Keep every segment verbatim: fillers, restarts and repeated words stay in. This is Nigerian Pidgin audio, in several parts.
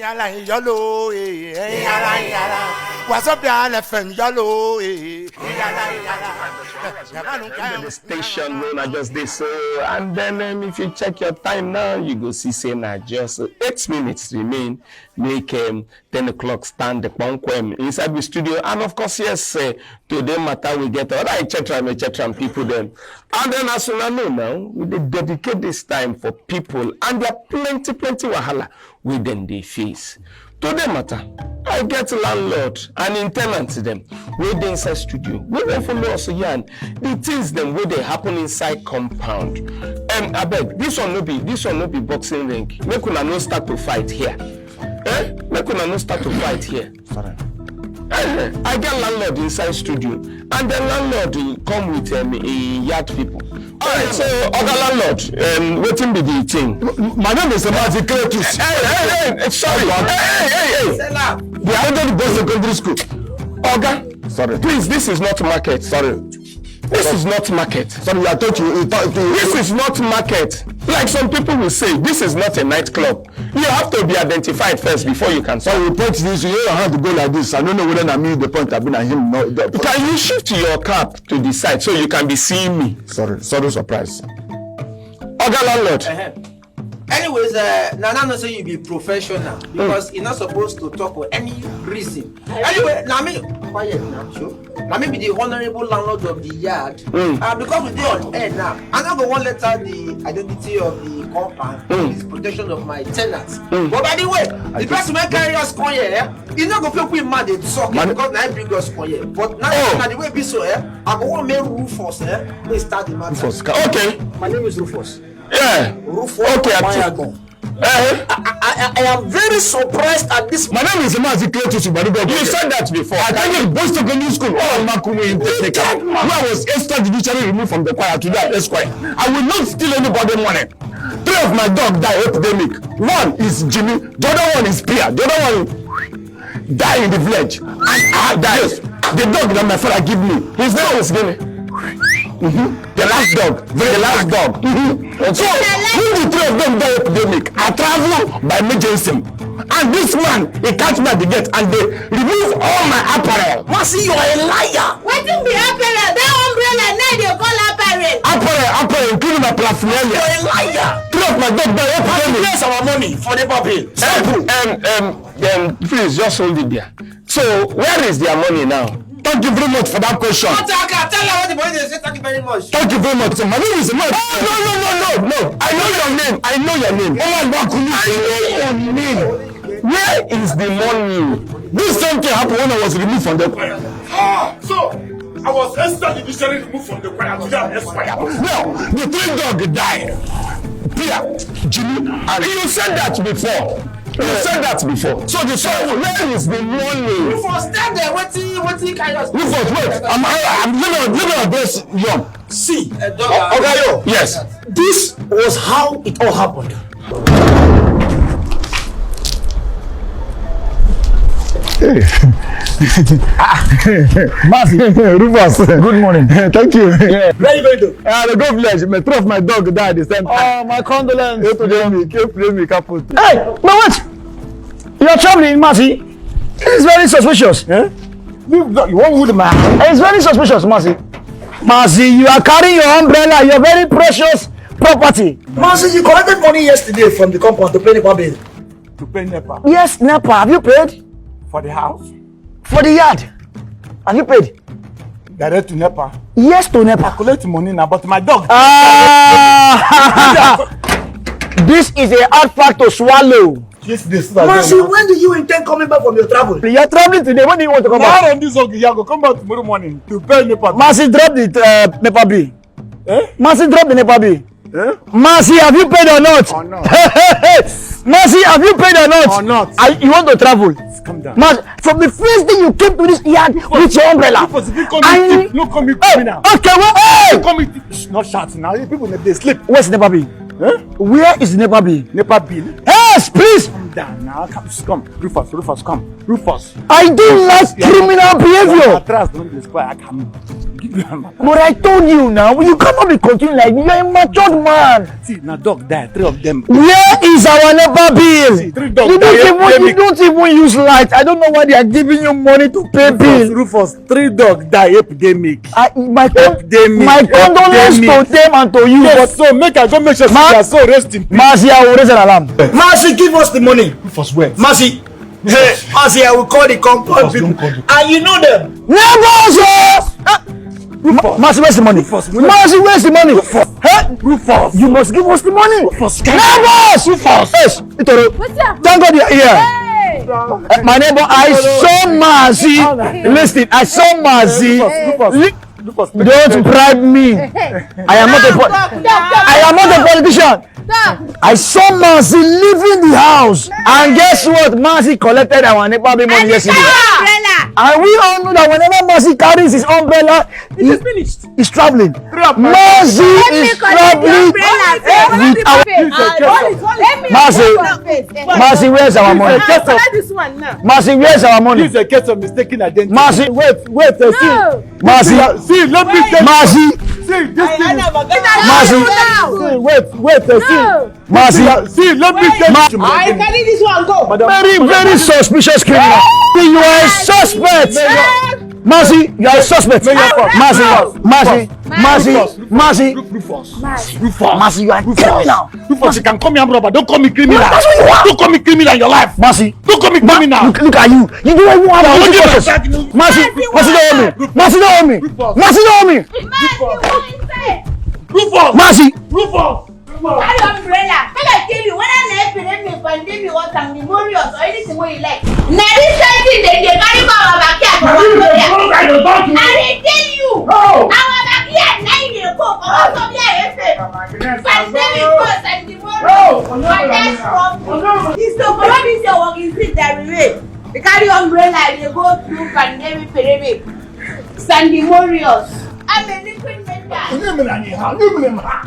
Ala yalo eh, eh, ala yala. What's up, y'all? F M yalo eh, eh, ala yala. The station wey una just dey so, and then, um, if you check your time now, you go see say na just eight minutes remain make, um, ten o'clock stand the kpomkwem inside the studio. And of course, yes, uh, today matter we get other et cetera, et cetera, and people them. And then, as una know now, we dey dedicate this time for people and their plenty, plenty wahala wey dem dey face. Today matter, I get landlord and im tenant dem wey dey inside studio, wey wan follow us yarn the things dem wey dey happen inside compound. Um, abeg, this one no be, this one no be boxing ring. Make una no start to fight here. Eh? Make una no start to fight here. Sorry. Eh, I get landlord inside studio, and the landlord, eh, come with, um, a yard people. All right, so, Oga Landlord, um, wetin be the thing? M-, my name is Mazi Cletus. Hey, hey, hey, hey, sorry. Hey, hey, hey, hey. The Adonai Boys Secondary School. Oga, sorry, please, this is not market. Sorry. This is not market. Sorry, I thought you, you thought you This is not market. Like some people will say, this is not a nightclub. You have to be identified first before you can So talk. You point this, you don't have to go like this. I don't know whether I mean the point I've been at him. No, the Can you shift your cap to the side so you can be seeing me? Sorry, sorry, surprise. Oga Landlord. Uh-huh. Anyways, uh, na na know say you be professional because you're not supposed to talk for any reason. Anyway, na me quiet now, sure. Na me be the honorable landlord of the yard. Uh, because we dey on air now, I no go wan let out the identity of the compound. This protection of my tenants. But by the way, the person wey carry us come here, eh, e no go feel quick man dey talk because na him bring us come here. But now na the way be so, eh, I go wan make Rufus, eh, make start the matter. Rufus, okay. My name is Rufus. Yeah. Rufus Okay, I Mayagon. Eh? I, I, I am very surprised at this. My name is Mazi Cletus Ibadugo. You said that before. I attended Boys Secondary School, all Makume in Technical. Where I was extrajudicially removed from the choir to that Esquire. I will not steal anybody money. Three of my dog die epidemic. One is Jimmy, the other one is Pia, the other one die in the village. And I die. Yes. The dog that my father give me, his name is Gini. The last dog, the last dog. So, when the three of them die epidemic, I travel by emergency. And this man, he catch me at the gate and they remove all my apparel. Masi, you are a liar. Wetin be apparel? That umbrella now dey call apparel. Apparel, apparel, including my paraphernalia. You are a liar. Three of my dog die epidemic. Where's our money for the puppy? Simple. Um, um, um, please, just hold it there. So, where is their money now? Thank you very much for that question. But I can tell her what the boy dey say. Thank you very much. Thank you very much. So, my name is Mark. Oh, no, no, no, no, no. I know your name. I know your name. Oh, my God, I know your name. Where is the money? This same thing happened when I was removed from the choir. Ah, so, I was extrajudicially removed from the choir to that Esquire. Now, the three dog died. Pierre, Jimmy, and you said that before. You said that before. So the, so where is the money? Rufus, tell them wetin, wetin carry us. Rufus, wait. I'm, I'm, let me, let me address Young. See, Oga Yo. Yes. This was how it all happened. Hey. Mazi. Rufus. Good morning. Thank you. Yeah. Where you going to? Uh, the go village. My, three of my dog died the same time. Oh, my condolence. Epidemic, epidemic happened. Hey, but wait. You're traveling, Mazi. It's very suspicious. Eh? You, you won't hold my hand. It's very suspicious, Mazi. Mazi, you are carrying your umbrella, your very precious property. Mazi, you collected money yesterday from the compound to pay NEPA bill. To pay NEPA? Yes, NEPA. Have you paid? For the house? For the yard. Have you paid? Direct to NEPA. Yes to NEPA. I collect money now, but my dog. Ah! This is a hard fact to swallow. Yes, this is Mazi, when do you intend coming back from your travel? You are traveling today. When do you want to come back? Now, this Ogiyago, come back tomorrow morning to pay NEPA. Mazi, drop the, uh, NEPA bill. Eh? Mazi, drop the NEPA bill. Eh? Mazi, have you paid or not? Or not? Mazi, have you paid or not? Or not? I, you want to travel? Calm down. Mazi, from the first day you came to this yard with your umbrella. People, if you come I, meet thief, no come meet hey, criminal. Okay, well, hey! Come meet thief. Shh, not shout now. People, they sleep. Where's the NEPA bill? Eh? Where is the NEPA bill? NEPA bill? Yes, please. Down now. Come, come. Rufus, Rufus, come. Rufus. I don't like Yeah. Criminal Your behavior. Mattress don dey spoil. I can give you a mattress. But I told you now, you cannot be continuing like this. You're a matured man. See, na dog die. Three of them. Where is our NEPA bill? See, three dog You die. don't even Let you me- don't even use light. I don't know why they are giving you money to pay Rufus, bill. Rufus, three dog die epidemic. I, my con- Epidemic. my condolence to Epidemic. them and to you. Yes, But so make I go make sure say Ma- their soul rest in peace. Mazi, I will raise an alarm. Mazi, give us the money. Rufus, wait. Mazi, hey, Mazi, I will call the compound Rufus, people. Don't call them. And you know them. Neighbors! Rufus. Mazi, where's the money? Rufus, Mazi, where's the money? Hey, Rufus. you must give us the money. Rufus. Neighbors! Rufus. Yes, Itoro. What's up? Thank God you're here. Hey! Uh, my neighbor, I saw Mazi. Listen, I saw Mazi. Rufus, Rufus. Li- Don't bribe me. I am not a po- I am not a politician. I saw Mazi leaving the house, and guess what? Mazi collected our NEPA bill money yesterday. Umbrella. And we all know that whenever Mazi carries his umbrella, he, It is finished. He's traveling. Drop. Mazi Let me is collect the traveling umbrella. with our Let me Mazi, collect the umbrella. Mazi, where's our money? Collect this one now. Mazi, where's our money? This is a case of, This one now. this is a case of mistaken identity. Mazi, Wait, wait, uh, see. No. Mazi, See, let me tell Mazi, See, this thing. Mazi, See, wait, wait, uh, see. No. Mazi, See, let me tell you. I carry this one go. Madam, very, very suspicious criminal. You are a suspect. Mazi, you are a suspect. Mayor, come. Mazi, Come. Mazi, Mazi, Mazi, Rufus. Mazi. Rufus. Mazi, you are a Rufus. criminal. Rufus, you can call me armed robber. Don't call me criminal. That's what you are. Don't call me criminal in your life. Mazi, Don't call me criminal. look, look at you. You don't even have Now, any what you conscience. attack me? Mazi, Mazi, don't hold me. Mazi, don't hold me. Mazi, don't hold me. Mazi, who is it? Rufus. Mazi, Rufus. Rufus. Carry umbrella. Make I tell you, whether na Epidemic, Pandemic, or Pandemonious, or anything wey you like. Na this same thing dem dey carry come our backyard for Wazobia. I dey tell you. Our backyard na im dey go for Wazobia F M. Pandemic cause and demonious. Water trouble. It's to follow this your work is it that we wait. They carry umbrella, they go through pandemic, pandemic. Pandemonious. I'm a liquid metal. Onye mere anyị ha? Onye mere m ha?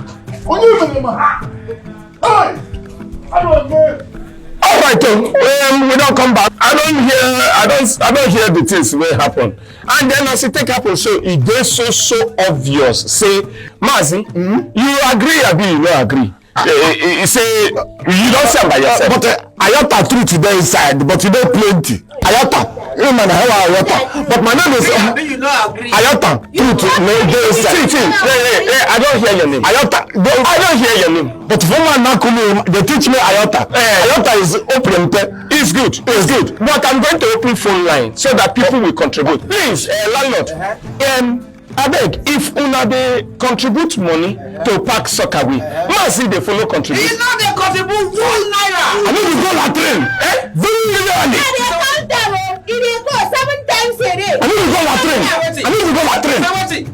Onye mere m ha? Hey! I don't know. Alright o, um, we don come back. I don hear, I don, I don hear the things wey happen. And then as e take happen so, e dey so so obvious say, Mazi, you agree abi you no agree? E, e, e say you don see am by yourself. But uh, Ayota truth dey inside, but e no plenty. Ayota, you man, how Ayota? But my name is Abi you no agree? Ayota truth no dey inside. See, see, hey, hey, hey, I don hear your name. Ayota, I don hear your name. But for man now, come, they teach me Ayota. Ayota is open. It's good. It's good. But I'm going to open phone line so that people will contribute. Please, uh, landlord, um, abeg, if una dey contribute money to pack soccer away, Mazi dey follow contribute. He no dey contribute one naira. I no dey go latrine. Eh? Very rarely. I dey count am o. E dey go seven times a day. I no dey go latrine. I no dey go latrine.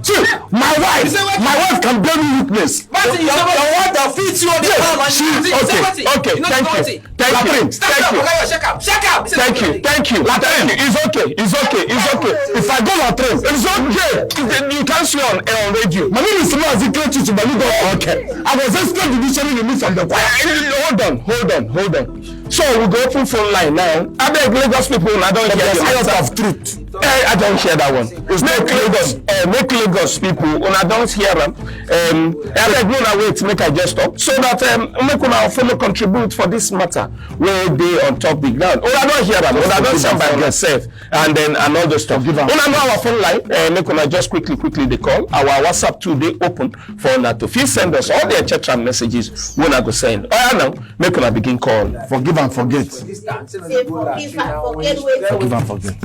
See, my wife, my wife can bear me witness. But you say your wife don fit you on the Yes, farm and she, you say okay, wetin? Okay, You no thank know you. wetin? Thank you. Stop Thank am, you. oga, shake am, shake am. Thank you, thank you, thank you. It's okay, it's okay, it's okay. If I go latrine, it's okay. You can see on, on radio. My name is Mazi Kelechi Tibalugo. Okay. I was just the dictionary you meet from the choir. Eh, hold on, hold on, hold on. So we go open phone line now. Abeg, Lagos people, I don't hear the matter of truth. Eh, I don't hear that one. It's make Lagos, uh, make Lagos people, una don't hear am. Um, abeg, no, na wait, make I just stop so that um, make una follow contribute for this matter wey dey on top the ground. Una don't hear am. Una don't stand by yourself and then and all those stuff. Una know our phone line. Uh, make una just quickly, quickly dey call. Our WhatsApp too dey open for una to fit send us all the et cetera messages wey una go send. Oya now, make una begin call. Forgive and forget. Say forgive and forget wetin. Forgive and forget.